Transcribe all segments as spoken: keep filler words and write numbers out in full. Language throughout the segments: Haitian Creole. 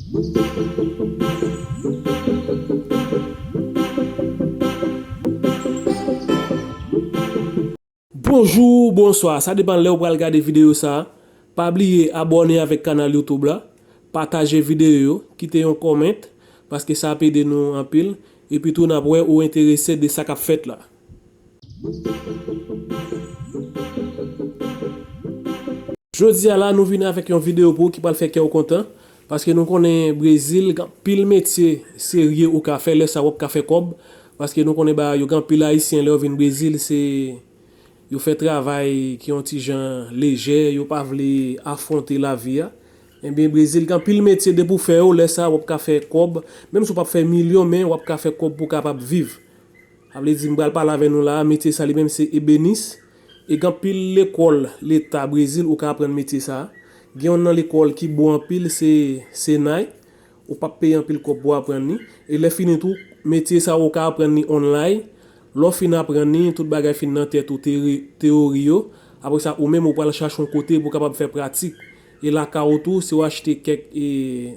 Bonjou, bonswa, sa depann lè ou pral gade videyo sa a. Pa bliye abòne avèk kanal YouTube la, pataje videyo yo, kite yon kòmant, paske sa ap ede nou anpil. Epi tou, n ap wè ou enterese de sa k ap fèt la. Jodi a la, nou vini avèk yon videyo pou ou ki pral fè kè w kontan, paske nou konnen Brezil, gen anpil metye serye ou ka fè, lè sa w ap ka fè kòb, paske nou konnen bagay yo, gen anpil Ayisyen, lè yo vin Brezil, se yo fè travay ki yon ti jan lejè, yo pa vle afwonte lavi a. Ebyen, Brezil, gen anpil metye depi w fè yo, lè sa a w ap ka fè kòb, menm si w p ap fè milyon, men w ap ka fè kòb pou w kapab viv. Sa vle di, m pral pale avè nou la a, metye sa li menm se ebenis. E gen anpil lekòl leta Brezil ou ka aprann metye sa a. Gen youn nan lekòl ki bon anpil, se Senai. Ou p ap peye anpil kòb pou w aprann li. E lè fini tou, metye sa a ou ka aprann li online. Lè w fin aprann li, tout bagay fin nan tèt ou, teri- teyori yo. Apre sa, ou menm ou pral chache yon kote pou w kapab fè pratik. E lakay ou tou, si w achte kèk e,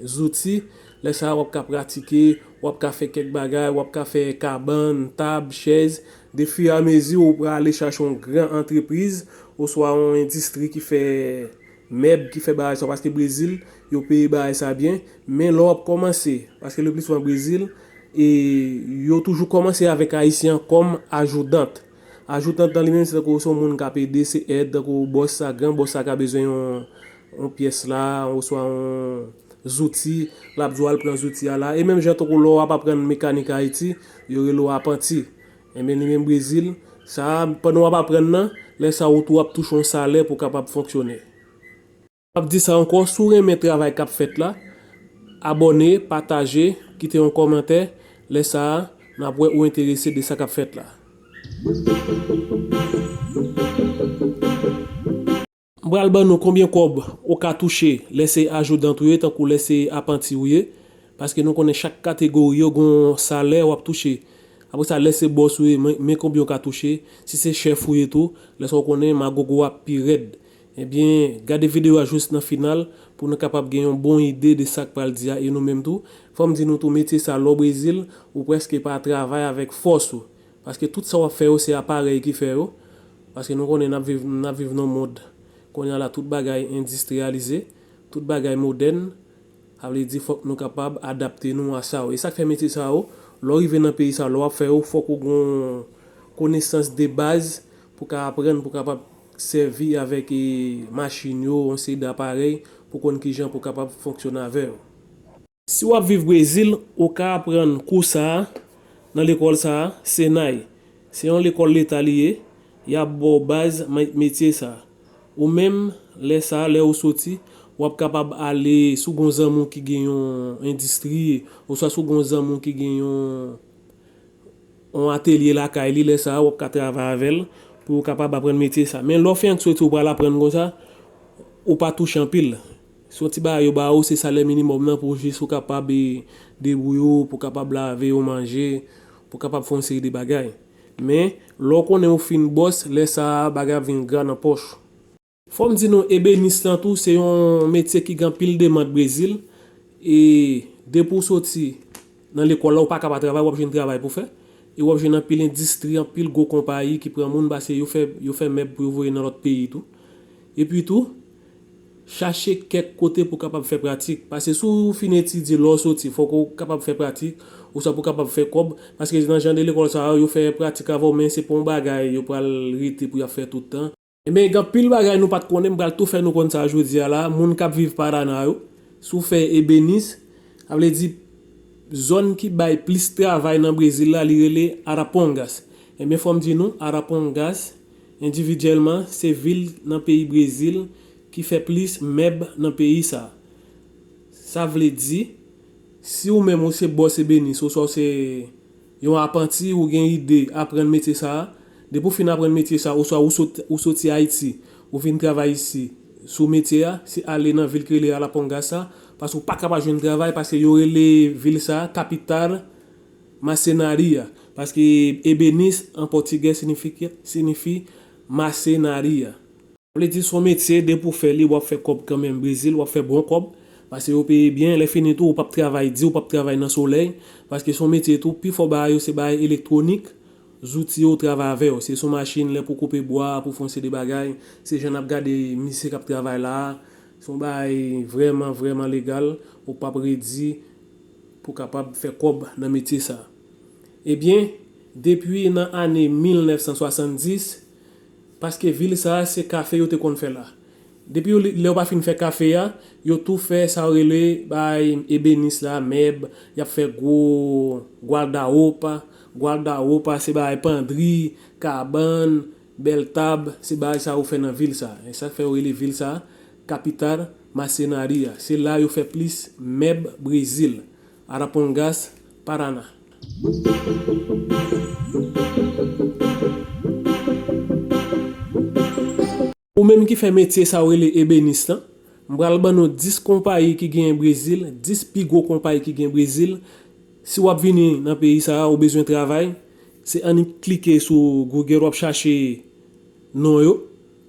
zouti, lè sa a w ap ka pratike, w ap ka fè kèk bagay, w ap ka fè kabann, tab, chèz. De fi a mezi, ou prale chache yon gran antrepriz, oswa yon endistri ki fè mèb, ki fè bagay sa, paske Brezil, yo peye bagay sa byen. Men lè w ap kòmanse, paske le pli souvan Brezil, e yo toujou kòmanse avèk Ayisyen an kòm ajoudant. Ajoudant lan li menm, se tankou se yon moun k ap ede, se èd, tankou bòs sa, gran bòs sa ka bezwen yon, yon pyès la, oswa yon zouti, l ap di w al pran zouti a la. E menm jan tankou lè w ap aprann mekanik Ayiti, yo rele w apanti. Ebyen, li menm Brezil, sa, pandan w ap aprann nan, lè sa a ou tou w ap touche yon salè pou w kapab fonksyone. M ap di sa ankò, si w renmen travay k ap fèt la, abòne, pataje, kite yon kòmantè, lè sa a, n ap wè ou enterese de sa k ap fèt la. M pral ban nou konbyen kòb ou ka touche lè se ajoudant ou ye, tankou lè se apanti ou ye, paske nou konnen chak kategori yo gen yon salè w ap touche. Apre sa, lè se bòs ou ye, men, men konbyen w ka touche. Si se chèf ou ye tou, lè sa w konnen magogo ap pi rèd. Ebyen, gade videyo a jis nan final pou nou kapab gen yon bon ide de sa k pral di a e nou menm tou. Fò m di nou tou, metye sa lè w Brezil, ou prèske pa travay avèk fòs ou. Paske tout sa w ap fè yo, se aparèy ki fè yo. Paske nou konnen n ap viv, n ap viv nan mond kounye a la, tout bagay endistriyalize, tout bagay modèn. Sa vle di fòk nou kapab adapte nou a sa yo. E sa k fè metye sa yo, lè w rive nan peyi sa yo, lè w ap fè yo, fòk ou gen yon konesans de baz pou w ka aprann, pou w kapab sèvi avèk e, machin yo, yon seri de aparèy, pou w konn kijan pou w kapab fonksyone avè yo. Si w ap viv Brezil, ou ka aprann kou sa a nan lekòl sa a, Senai. Se yon lekòl leta li ye, y ap ba w baz me- metye sa a. Ou menm, lè sa a, lè ou soti, w ap kapab ale, si w gen yon zanmi w ki gen yon endistri, oswa si w gen yon zanmi w ki gen yon, yon atelye lakay li, lè sa a, w ap ka travay avè l pou w kapab aprann metye sa. Men lè w fenk soti, ou pral aprann konsa, ou pa touche anpil. Se yon ti bagay yo ba ou, se salè minimòm nan pou jis ou kapab e, debouye w, pou w kapab lave yo manje, pou w kapab fè yon seri de bagay. Men, lè w konnen ou fin bòs, lè sa a, bagay ap vin gra nan pòch. Fò m di nou, ebenis lan tou, se yon metye ki gen anpil demann Brezil. E depi w soti nan lekòl la, ou pa ka pa travay, w ap jwenn travay pou fè. E w ap jwenn anpil endistri, anpil gwo konpayi ki pran moun, paske yo fè, yo fè mèb pou yo voye nan lòt peyi tou. Epi tou, chache kèk kote pou w kapab fè pratik. Paske si w fin etidye, lè w soti, fòk ou kapab fè pratik, oswa pou w kapab fè kòb. Paske nan jan de lekòl sa yo, yo fè pratik avè w, men se pa yon bagay yo pral rete pou y ap fè tout tan. Ebyen, gen anpil bagay nou pa t konnen, m pral tou fè nou konn sa jodi a la. Moun k ap viv Paraná yo, si w fè ebenis, sa vle di zòn ki bay plis travay nan Brezil la, li rele Arapongas. Ebyen, fò m di nou, Arapongas, endividyèlman, se vil nan peyi Brezil ki fè plis mèb nan peyi sa. Sa vle di, si ou menm ou se bòs ebenis, oswa ou se yon apanti, ou gen ide aprann metye sa a, depi w fin aprann metye sa a, oswa ou sot, ou soti Ayiti, ou vin travay isi, sou metye a, se ale nan vil ki rele Alapongas sa, paske ou pa ka pa jwenn travay, paske yo rele vil sa a kapital masenaria, paske ebenis an pòtigè siyifi, siyifi masenaria. Vle di se yon metye, depi w fè li, w ap fè kòb kanmenm. Brezil, w ap fè bon kòb. Paske yo peye byen, lè fini tou, ou p ap travay di, ou p ap travay nan solèy, paske se yon metye tou, pifò bagay yo se bagay elektwonik, zouti yo ou travay avè yo. Se yon machin, lè pou koupe bwa, pou fè yon seri de bagay, se jan n ap gade misye k ap travay la a, se yon bagay vrèman, vrèman legal, ou p ap redi pou kapab fè kòb nan metye sa a. Ebyen, depi nan ane mil nèf san swasanndis, paske vil sa a se kafe yo te konn fè la. Depi yo, lè yo pa fin fè kafe a, yo tou fè sa yo rele bay ebenis la, mèb, y ap fè gwo guarda-roupa. Guarda-roupa se bay pandri, kabann, bèl tab, se bay sa yo fè nan vil sa. E sa k fè yo rele vil sa kapital masenaria. Se la yo fè plis mèb Brezil. Arapongas, Paraná. Ou menm ki fè metye sa yo rele ebenis lan, m pral ban nou dis konpayi ki genyen Brezil, dis pi gwo konpayi ki gen Brezil. Si w ap vini nan peyi sa a, ou bezwen travay, se annik klike sou Google, w ap chache non yo.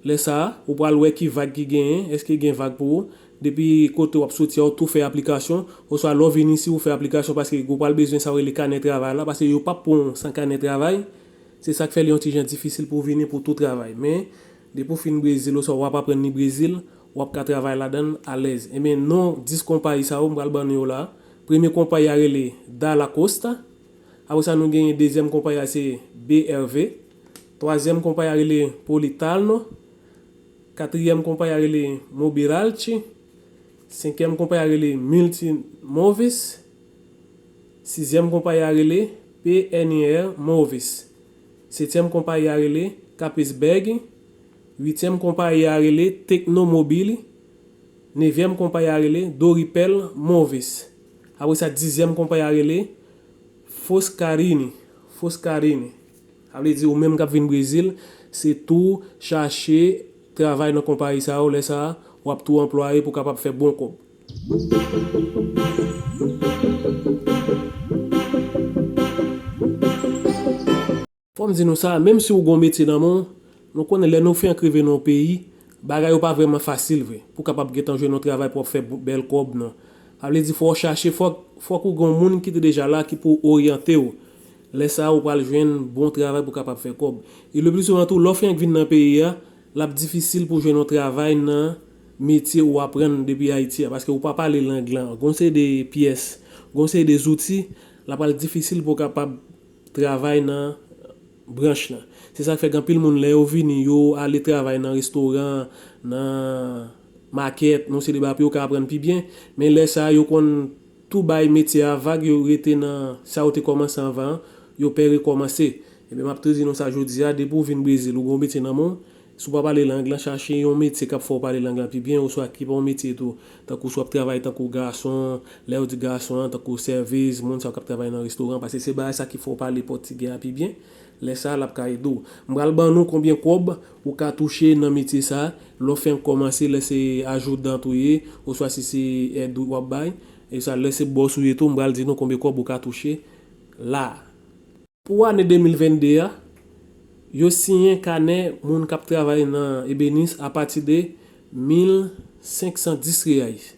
Lè sa a, ou pral wè ki vag ki genyen, èske gen vag pou ou. Depi kote w ap soti a, ou tou fè aplikasyon, oswa lè w vini isi, ou fè aplikasyon, paske ou pral bezwen sa yo rele kanè travay la, paske yo p ap pran w san kanè travay. Se sa k fè li yon ti jan difisil pou w vini pou tou travay. Men, depi w fin Brezil, oswa w ap aprann li Brezil, w ap ka travay ladan l alèz. Ebyen, non dis konpayi sa yo, m pral ban nou yo la. Premye konpayi a rele Dalla Costa. Apre sa, nou genyen dezyèm konpayi a se B R V. Twazyèm konpayi a rele Politalno. Katriyèm konpayi a rele Mobilalci. Senkyèm konpayi a rele Multimoves. Sizyèm konpayi a rele P N I R Moves. Setyèm konpayi a rele Capesberg. Uityèm konpayi a rele Tecnomobile. Nevyèm konpayi a rele Doripel Moves. Apre sa, dizyèm konpayi a rele Foscarini. Foscarini. Sa vle di ou menm k ap vin Brezil, se tou chache travay nan konpayi sa yo, lè sa a, w ap tou anplwaye pou w kapab fè bon kòb. Fò m di nou sa, menm si w gon metye nan men w, nou konnen lè nou fenk rive nan yon peyi, bagay yo pa vrèman fasil vre. Pou w kapab gentan jwenn yon travay pou w ap fè bèl kòb, non. Sa vle di fò w chache, fòk, fòk ou gon moun ki te deja la ki pou oryante w. Lè sa a, ou pral jwenn bon travay pou w kapab fè kòb. E le pli souvan tou, lè w fenk vin nan peyi a, l ap difisil pou w jwenn yon travay nan metye ou aprann depi Ayiti a, paske ou pa pale lang lan. Gon seri de pyès, gon seri de zouti, l ap pral difisil pou w kapab travay nan branch lan. Se sa k fè gen anpil moun lè yo vini, yo ale travay nan restoran, nan makèt, nan seri de bagay pou yo ka aprann pi byen. Men lè sa a, yo konn tou bay metye a vag, yo rete nan sa yo te kòmanse anvan an, yo pè rekòmanse. Ebyen, m ap tou di nou sa jodi a, depi w vin Brezil, ou gen yon metye nan men w, si w pa pale lang lan, chache yon metye k ap fè w pale lang lan pi byen, oswa ki pa yon metye tou, tankou si w ap travay tankou gason, lè yo di gason an, tankou sèvis, moun sa yo k ap travay nan restoran, paske se bagay sa ki fè w pale pòtigè a pi byen, lè sa a, l ap ka ede w. M pral ban nou konbyen kòb ou ka touche nan metye sa a, lè w fenk kòmanse, lè se ajoudan ou ye, oswa si se èd w ap bay, e sa, lè se bòs ou ye tou, m pral di nou konbyen kòb ou ka touche la a. Pou ane de mil venn de a, yo siyen kanè moun k ap travay nan ebenis apati de mil senk san dis reais.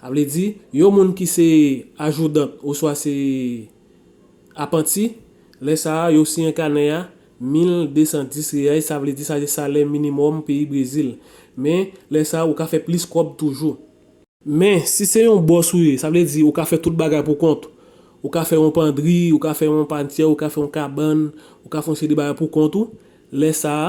Sa vle di, yon moun ki se ajoudan oswa se apanti, lè sa a, yo siyen kanè a mil de san dis reais, sa vle di sa se salè minimòm peyi Brezil. Men, lè sa a, ou ka fè plis kòb toujou. Men, si se yon bòs ou ye, sa vle di ou ka fè tout bagay pou kont ou. Ou ka fè yon pandri, ou ka fè yon pantyè, ou ka fè yon kabann, ou ka fè yon seri de bagay pou kont ou. Lè sa a,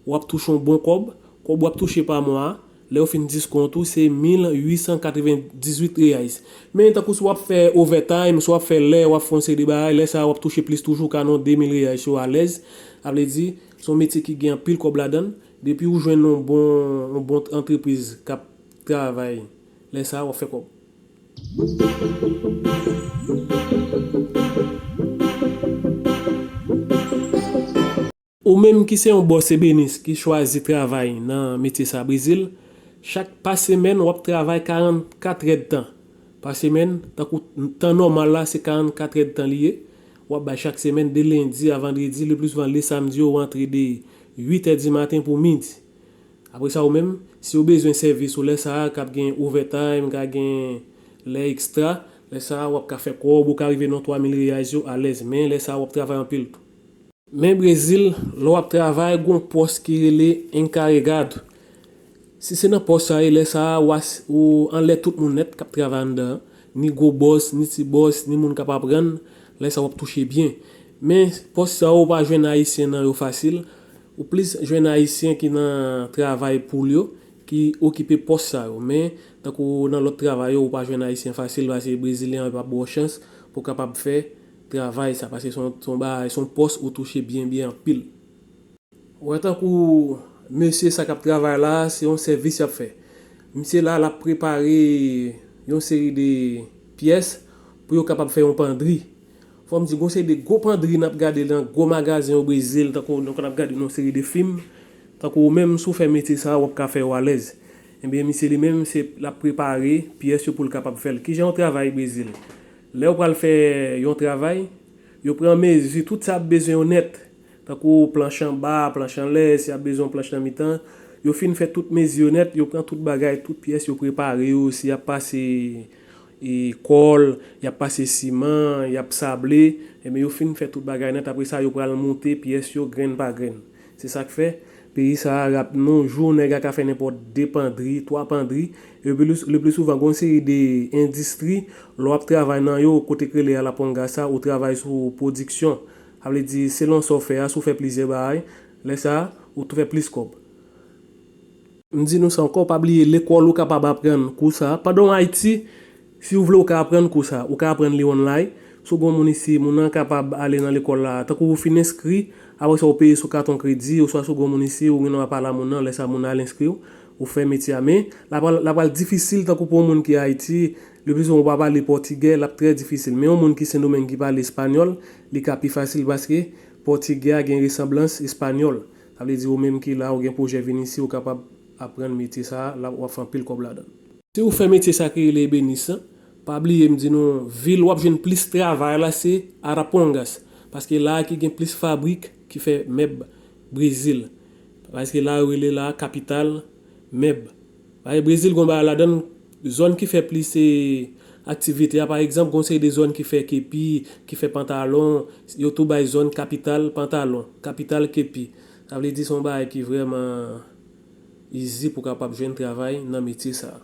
w ap touche yon bon kòb. Kòb w ap touche pa mwa a, lè yo fin diskont ou, se mil uit san katrevendizuit reais. Men, tankou si w ap fè overtime, si w ap fè lè, w ap fè yon seri de bagay, lè sa a, w ap touche plis toujou, ka nan de mil reais yo alèz. Sa vle di, se yon metye ki gen anpil kòb ladan l. Depi ou jwenn yon bon, yon bon antrepriz k ap travay, lè sa a, w ap fè kòb. Ou menm ki se yon bòs ebenis ki chwazi travay nan metye sa Brezil, chak pa semèn w ap travay karannkat èdtan pa semèn, tankou tan nòmal la se karannkat èdtan li ye, w ap bay chak semèn de lendi a vandredi, le pli souvan le samdi yo rantre de uit è di maten pou midi. Apre sa, ou menm, si w bezwen sèvis ou lè sa a, k ap gen overtime, ka gen lè ekstra, lè sa a, w ap ka fè kòb, ou ka rive nan twa mil reyal yo alèz. Men, lè sa a, w ap travay anpil tou. Men Brezil, lè w ap travay, gon pòs ki rele encarregado. Si se nan pòs sa a, lè sa a, w as-, ou anlè tout moun nèt k ap travay anndan an. Ni gwo bòs, ni ti bòs, ni moun k ap aprann. Lè sa a, w ap touche byen. Men pòs sa a, ou pa jwenn Ayisyen nan yo fasil. Ou plis jwenn Ayisyen ki nan travay poul yo, ki okipe pòs sa yo. Men, tankou nan lòt travay yo, ou pa jwenn Ayisyen fasil, paske Brezilyen an pa ba w chans pou w kapab fè travay sa, paske se yon, se yon bagay, se yon pòs ou touche byen, byen anpil. Ou wè, tankou mesye sa k ap travay la, se yon sèvis y ap fè. Misye la, l ap prepare yon seri de pyès pou yo kapab fè yon pandri. Fò m di, gon seri de gwo pandri n ap gade nan gwo magazen o Brezil, tankou nou konn ap gade nan yon seri de fim. Tankou ou menm, si w fè metye sa a, w ap ka fè yo alèz. Ebyen, misye li menm, se l ap prepare pyès yo pou l kapab fè l. Kijan yon travay Brezil? Lè yo pral fè yon travay, yo pran mezi tout sa y ap bezwen yo nèt. Tankou planch anba, planch anlè, si y ap bezwen yon planch nan mitan. Yo fin fè tout mezi yo nèt, yo pran tout bagay, tout pyès, yo prepare yo. Si y ap pase e kòl, y ap pase siman, y ap sable, ebyen yo fin fè tout bagay nèt. Apre sa, yo pral moute pyès yo grenn pa grenn. Se sa k fè, peyi sa a, rap nou, jou nèg la ka fè nenpòt de pandri, twa pandri. E le pli, le pli souvan, gon seri de endistri, lè w ap travay nan yo, kote k rele a la ponga sa, ou travay sou pwodiksyon. Sa vle di, selon sa w fè a, si w fè plizyè bagay, lè sa a, ou tou fè plis kòb. M di nou sa ankò, pa bliye lekòl ou kapab aprann kou sa a. Pandan w Ayiti, si w vle ou ka aprann kou sa a, ou ka aprann li online. Si w gen yon moun isi, moun nan kapab ale nan lekòl la. Tankou ou fin enskri, apre sa ou peye sou katon kredi, oswa si w gen yon moun isi, ou gen dwa pale a moun nan, lè sa moun nan al enskri w, ou fè metye a. Men, l ap pral, l ap pral difisil tankou pou yon moun ki Ayiti, le pli souvan ou pa pale pòtigè, l ap trè difisil. Men yon moun ki Sendomeng ki pale espanyòl, li ka pi fasil paske pòtigè a gen resanblans espanyòl. Sa vle di ou menm ki la, ou gen pwojè vin isi, ou kapab aprann metye sa a, l ap, w ap fè anpil kòb ladan l. Si w fè metye sa ki rele ebenis lan, pa bliye m di nou, vil w ap jwenn plis travay la se Arapongas, paske la a ki gen plis fabrik ki fè mèb Brezil. Paske la yo rele la kapital mèb. Paske Brezil gon bagay ladan l, zòn ki fè plis, e, aktivite a, pa egzanp, gon seri de zòn ki fè kepi, ki fè pantalon, yo tou bay zòn kapital pantalon, kapital kepi. Sa vle di se yon bagay ki vrèman izi pou kapab jwenn travay nan metye sa a.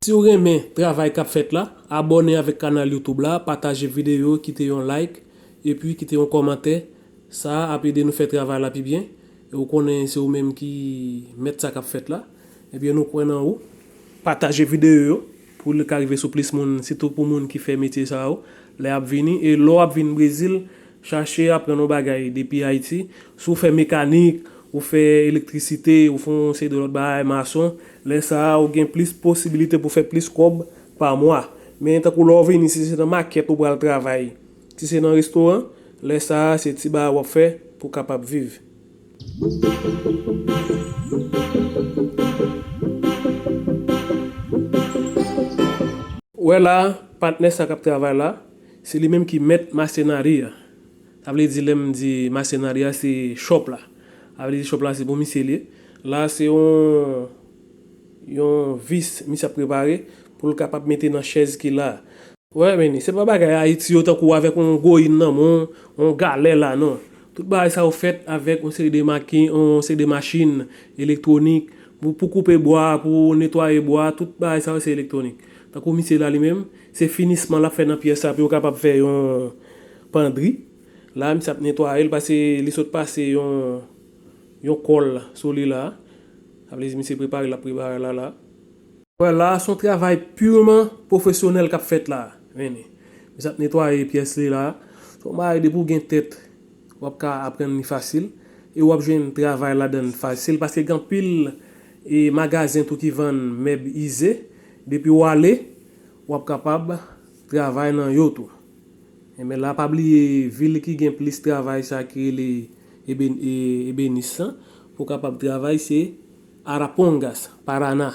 Si w renmen travay k ap fèt la, abòne avèk kanal YouTube la, pataje videyo, kite yon like, epi kite yon kòmantè. Sa ap ede nou fè travay la pi byen. E ou konnen se ou menm ki mèt sa k ap fèt la. Ebyen, nou kwè nan ou. Pataje videyo yo pou l ka rive sou plis moun, sitou pou moun ki fè metye sa yo. Lè y ap vini, e lè w ap vin Brezil, chache aprann yon bagay depi Ayiti. Si w fè mekanik, ou fè elektrisite, ou fè yon seri de lòt bagay, mason, lè sa a, ou gen plis posibilite pou fè plis kòb pa mwa. Men tankou lè w vini, si se nan makèt ou pral travay, si se nan restoran, lè sa a, se ti bagay w ap fè pou w kapab viv. Ou wè la, patnè sa k ap travay la, se li menm ki mèt masenari a. Sa vle di, lè m di masenari a, se chòp la. Sa vle di, chòp la, se pou misye li ye. La, se yon, yon vis misye ap prepare pou l kapab mete nan chèz ki la. Wè, men, se pa bagay Ayiti yo tankou avèk yon goyin nan men w, yon galè la, non. Tout bagay sa yo fèt avèk yon seri de maki-, yon seri de machin elektwonik, pou, pou koupe bwa, pou netwaye bwa, tout bagay sa yo se elektwonik. Tankou misye la li menm, se finisman l ap fè nan pyès la pou yo kapab fè yon pandri. La, misye ap netwaye l, paske li sot pase yon, yon kòl sou li la. Sa vle di, misye prepare l ap prepare la, la. Wè la, se yon travay piman pwofesyonèl k ap fèt la. Vini. Misye ap netwaye pyès li la. Se yon bagay, depi w gen tèt, w ap ka aprann li fasil. E w ap jwenn travay ladan l fasil, paske gen anpil, e, magazen tou ki vann mèb ize. Depi w ale, w ap kapab travay nan yo tou. Enben la, pa bliye vil ki gen plis travay sa ki rele eben-, e, ebenis lan. Pou w kapab travay, se Arapongas, Paraná.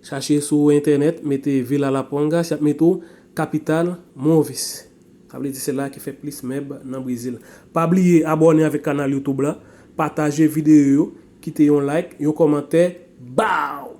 Chache sou entènèt, mete vil Arapongas, y ap mete w kapital Movis. Sa vle di se la ki fè plis mèb nan Brezil. Pa bliye abòne avèk kanal YouTube la, pataje videyo yo, kite yon like, yon kòmantè. Bow!